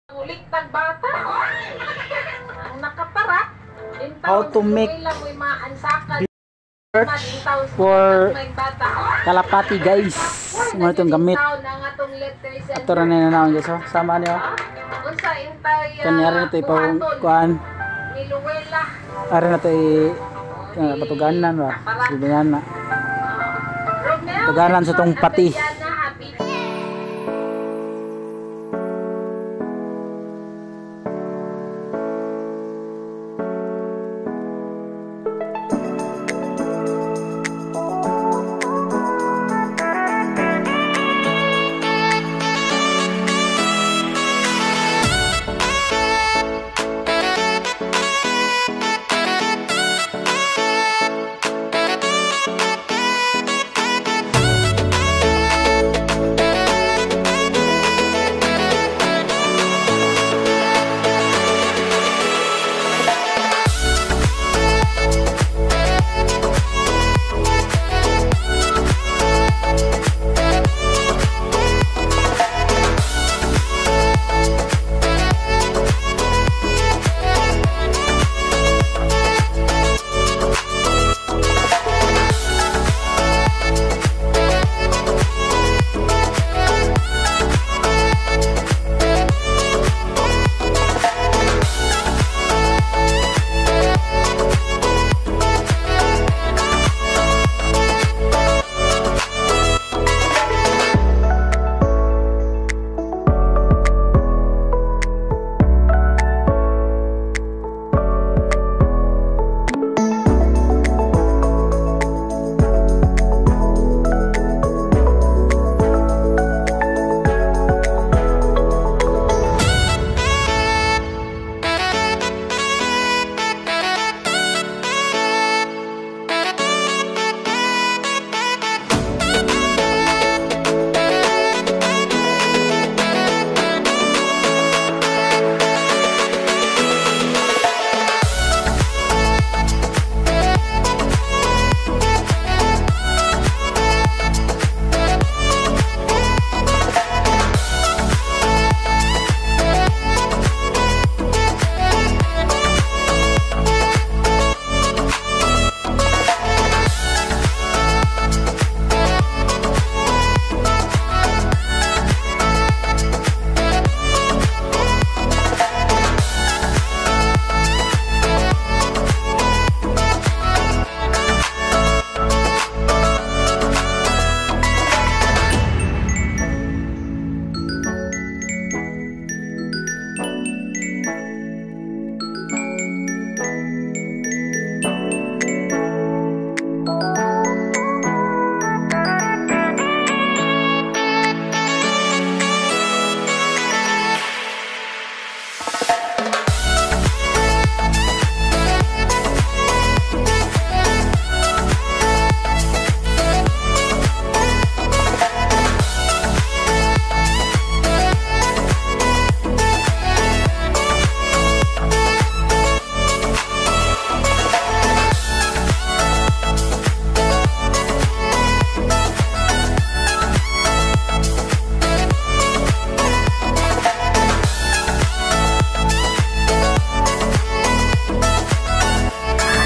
Uliktag bata. Ang nakaparat, How to make for kalapati, guys. Mo itong gamit. Ato ra na naon, guys, oh. Sama niyo. Kani ari na to ipa kuan. Ari na to i patuganan ba. Silbihan na. Tuganan sa tong pati.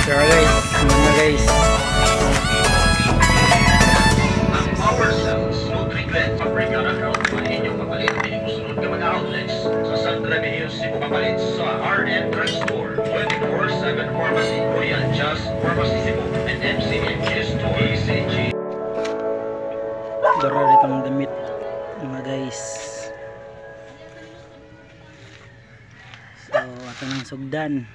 So guys, mga guys. Ang Power Cells Nutri-Blend Africana Health ang inyong kapalit musunod nga mga outlets sa San Remigio, Cebu, kapalit sa RM Drugstore, 24/7 Pharmacy, Royal Jazz Pharmacy Cebu, and MCMG Store, ECG. Dara ditong damit, mga guys. So ato nang sugdan.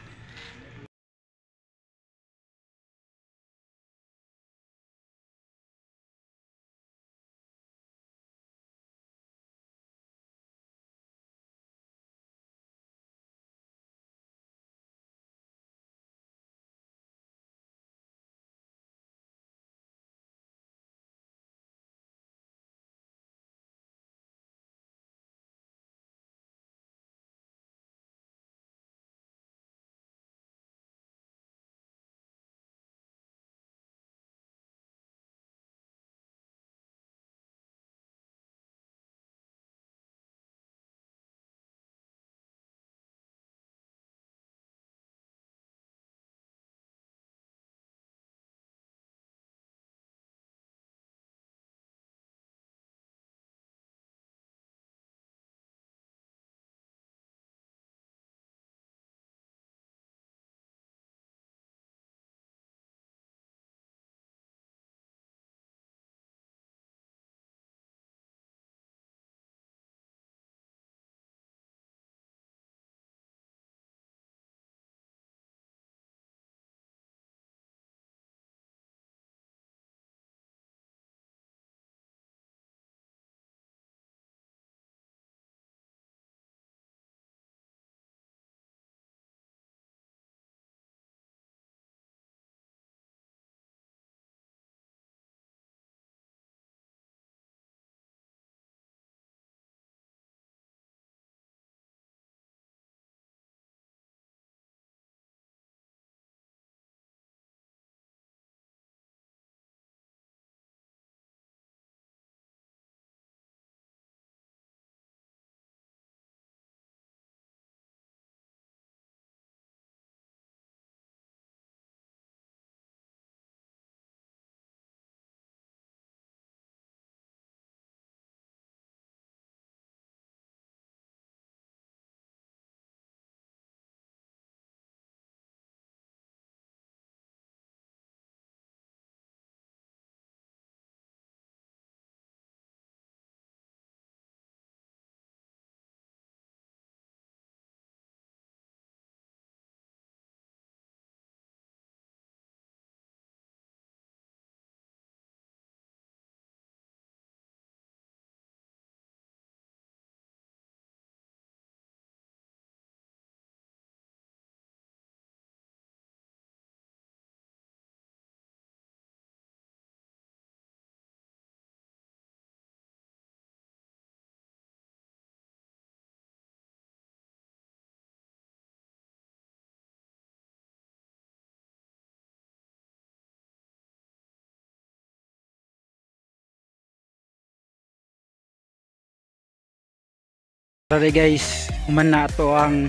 Sorry guys, human na ato ang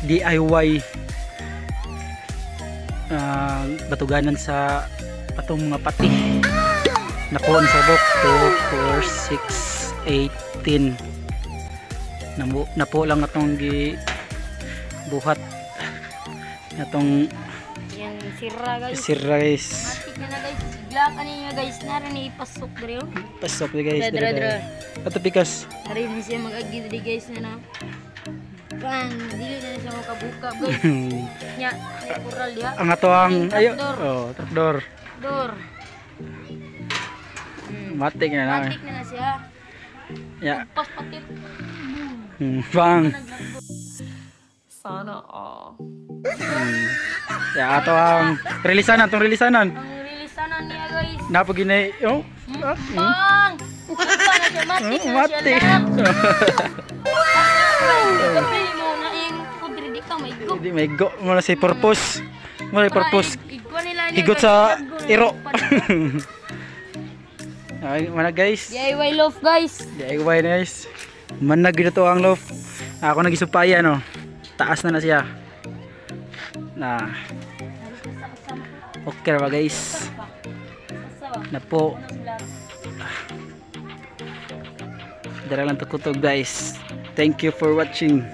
DIY batuganan sa atong mga pati. Nakuha ni sabok 2, 4, 6, 8, 10. Napo lang atong gi buhat atong Yan sira guys. Sira guys. Matik na na guys. Sigla kaninyo guys. Nara ni ipasok diri oh. Pasok ni guys. Dra, dra, dra. Ato pikas. Nara ni siya mag-agi diri guys na na. Bang, dili na siya makabuka guys. Nya, may kural diha. Ang ato ang ayo. Trapdoor. Oh, trapdoor. Door. Matik na na. Matik na na siya. Ya. Pas patit. Bang. Sana all. Ya ato ang releasanan, tong releasanan. Ang release na niya guys. Napo ginay. Oh. Bang! Buka na siya, matik na siya Matik. lahat. Kape mo na yung kudri di ka may go. Hindi may go mo na si purpose. Mo na purpose. Igwa nila niya, Higot guys. sa Laggo na iro. yung Ay, mana guys. DIY loaf guys. DIY na guys. Manag gid to ang loaf. Ako nagisupayan no. Taas na na siya. Na. Okay ra ba guys? Na po. Dara lang to kutog guys. Thank you for watching.